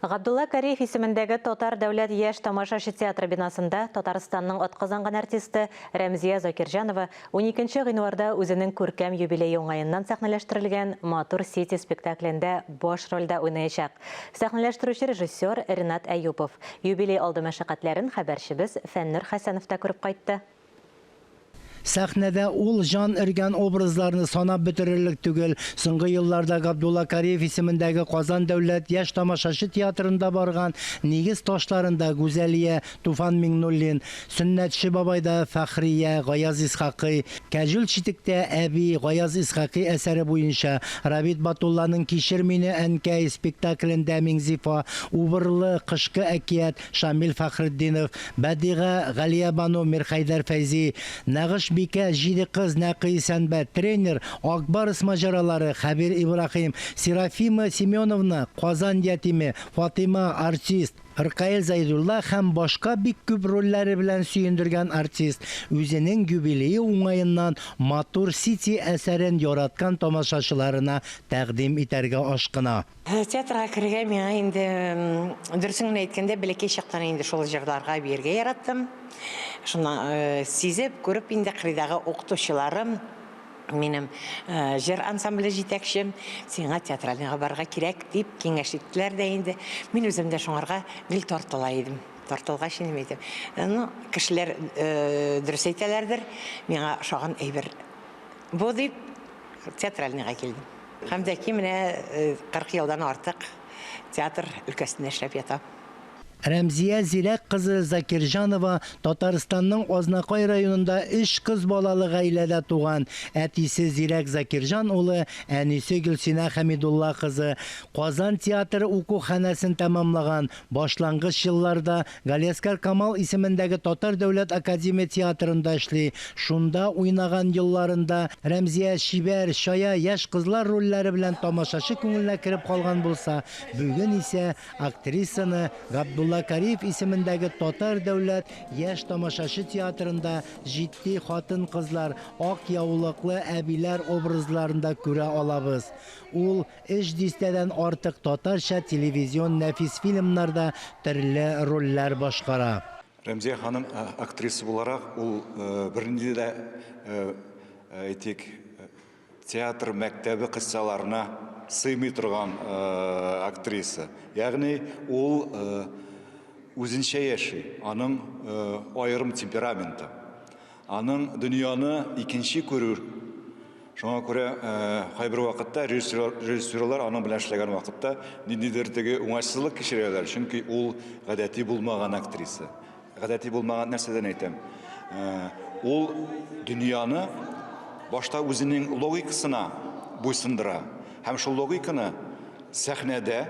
Габдулла Кариев исемендәге Татар дәүләт яшь тамашачы театры бинасында Татарстанның атказанган артисты Рәмзия Закирҗанова уникенче гыйнварда үзенең күркәм юбилее уңаеннан сәхнәләштерелгән Матур Сити спектаклендә баш рольдә уйнаячак. Сәхнәләштерүче режиссер, Ренат Әюпов. Юбилей алды мәшәкатьләрен хәбәрчебез Фәннүр Хәсәнов та күреп кайтты. Сәхнәдә ул җан өргән образларны санап бетерерлек түгел. Соңгы елларда Габдулла Кариев исемендәге Казан дәүләт яшь тамашачы театрында барган Нигез ташларында Гүзәлия, Туфан Миңнуллин, Сөннәтче бабайда Фәхрия, Гаяз Исхакый, Кәҗүл читектә Әби, Гаяз Исхакый әсәре буенча, Рабит Батулланың Кичер мине, әнкәй спектаклендә Миңзифа, Убырлы, Кышкы әкият, Шамил Фәхретдинов, Бәдига, Галиябану, Мирхәйдәр Фәйзи, Нәгышбикә, Җиде кыз, Нәкый Исәнбәт, Тренер, Ак Барс маҗаралары, Хәбир Ибраһим, Серафима Семеновна, Казан ятиме, Фатыйма, артист, Ркаил Зәйдулла һәм башка бик күп рольләре белән сөендергән артист үзенең юбилее уңаеннан Матур Сити әсәрен яраткан тамашачыларына тәкъдим итәргә ашкына. Театрга керергә миңа инде, дөресен генә әйткәндә, бәләкәй чактан инде шул җырларга, биергә яраттым. Шуннан сизеп, күреп инде кырыйдагы укытучыларым, минем җыр ансамбле җитәкчем, сиңа театральныйга барырга кирәк, дип киңәш иттеләр дә инде. Мин үзем дә шуңарга гел тартыла идем. Тартылгач инде мин әйтәм, ну, кешеләр дөрес әйтәләрдер, миңа ошаган әйбер бу дип, театральныйга килдем. Һәм дә ки менә 40 елдан артык театр өлкәсендә эшләп ятам. Рәмзия Зирәк кызы Закирҗанова Татарстанның Азнакай районында өч кыз балалы гаиләдә туган. Әтисе Зирәк Закирҗан улы, әнисе Гөлсинә Хәмидулла кызы. Казан театр укуханәсен тәмамлаган. Башлангыч елларда Галиәсгар Камал исемендәге Татар дәүләт академия театрында эшли. Шунда уйнаган елларында Рәмзия чибәр, чая яшь кызлар рольләре белән тамашачы күңеленә кереп калган булса, бүген исә актрисаны Габдулла Кариев исемендәге Татар дәүләт яшь тамашачы театрында җитди хатын-кызлар, ак яулыклы әбиләр образларында күрә алабыз. Ул Өч дистәдән артык татарча телевизион нәфис фильмнарда төрле рольләр башкара. Рәмзия ханым актриса буларак, ул бернинди дә, әйтик, театр мәктәбе кыссаларына сыймый торган актриса. Ягъни ул үзенчә яши, аның аерым темпераменты. Аның дөньяны икенче күрү. Шуңа күрә кайбер вакытта режиссерлар аның белән эшләгән вакытта ниндидер теге уңайсызлык кичерәләр, чөнки ул гадәти булмаган актриса. Гадәти булмаган нәрсәдән әйтәм? Ул дөньяны башта үзенең логикасына буйсындыра һәм шул логиканы сәхнәдә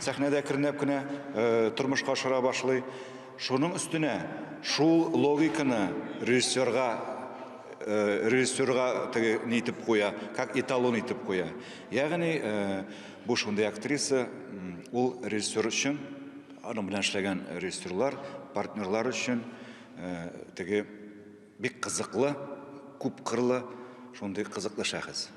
сәхнәдә әкренләп кенә тормышка ашыра башлый. Шуның өстенә шул логиканы режиссерга режиссерга теге ни итеп куя, как эталон итеп куя. Ягъни бу шундый актриса, ул режиссер өчен, аның белән эшләгән режиссерлар, партнерлар өчен теге Бик кызыклы, күпкырлы, шундый кызыклы шәхес.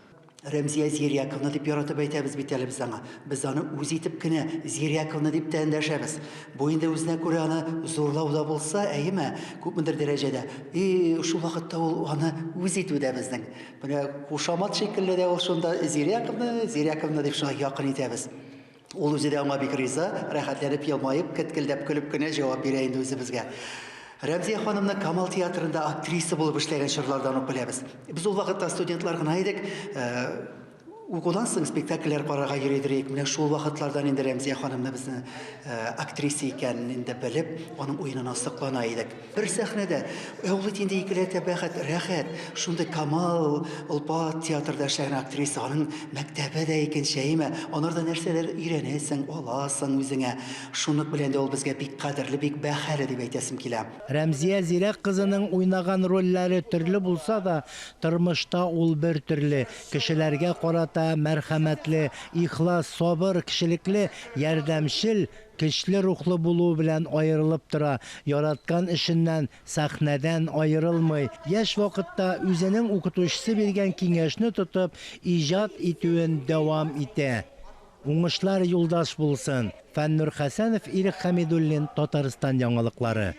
Рәмзия Зиряковна дип яратып әйтәбез бит әле без аңа. Без аны үз итеп кенә Зиряковна дип тә эндәшәбез. Бу инде үзенә күрә аны зурлау да булса, әйеме, күпмедер дәрәҗәдә. И шул вакытта ул аны үз итү дә безнең. Менә кушамат шикелле дә ул шунда Зиряковна, Зиряковна дип шулай якын итәбез. Ул үзе дә аңа бик риза, рәхәтләнеп елмаеп, кеткелдәп көлеп кенә җавап бирә инде үзебезгә. Рәмзия ханымны Камал театрында актриса булып эшләгән чорлардан ук беләбез. Без ул вакытта студентлар гына идек. Э, укудан соң спектакльләр карарга йөридер идек. Менә шул вакытлардан инде Рәмзия ханымны безне э, актриса икәнен инде белеп, аның уенына соклана идек. Бер сәхнәдә, ә ул бит инде икеләтә бәхет, рәхәт. Шундый Камал, олпат театрда эшләгән актриса, аның мәктәбе дә икенче, әйеме? Анарда нәрсәләр өйрәнәсең, аласың үзеңә. Шунык белән дә ул безгә бик кадерле, бик бәһале дип әйтәсем килә. Рәмзия Зирәк кызының уйнаган рольләре төрле булса да, тормышта ул бер төрле, кешеләргә карата мәрхәмәтле, ихлас, сабыр, кешелекле, ярдәмчел, Көчле рухлы булуы белән аерылып тора, яраткан эшеннән, сәхнәдән аерылмый. Яшь вакытта үзенең укытучысы биргән киңәшне тотып, иҗат итүен дәвам итә. Уңышлар юлдаш булсын! Фәннур Хәсәнов, Ирек Хәмидуллин, Татарстан яңалыклары.